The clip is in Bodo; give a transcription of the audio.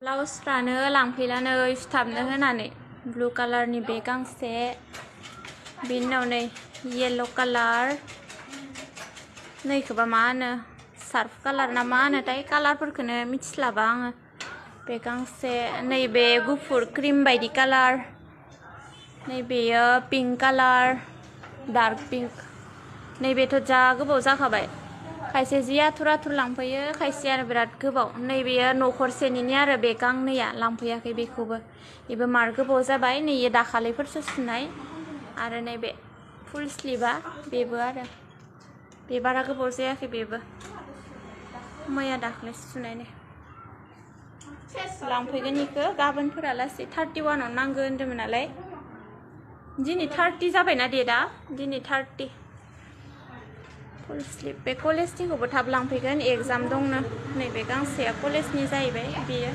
ब्लाउसफ्रानो लांफैलानो सुथाबनो होनानै ब्लू कालारनि बे गांसे बेनि उनाव नै येलो कालार नैखौबा मा होनो सार्फ कालार ना मा होनोथाय कालारफोरखौनो मिथिस्लाबा आङो बे गांसे नैबे गुफुर क्रिम बायदि कालार नैबेयो पिंक कालार डार्क पिंक नैबेथ' जा गोबाव जाखाबाय खायसे जि आथुर आथुर लांफैयो खायसे आरो बिराद गोबाव नैबेयो न'खरसेनिनो आरो बे गांनैया लांफैयाखै बेखौबो बेबो मार गोबाव जाबाय नैयो दाखालिफोरसो सुनाय आरो नैबे फुल स्लिभआ बेबो आरो बे बारा गोबाव जायाखै बेबो मैया दाख्लैसो सुनाय नै लांफैगोन इखो गाबोनफोरालासै 31 आव नांगौ होन्दोंमोन नालाय दिनै 30 जाबायना डेटआ दिनै 30 फुल स्लिभ बे कलेजनिखौबो थाब लांफैगोन एग्जाम दंनो नैबे गांसेया कलेजनि जाहैबाय बेयो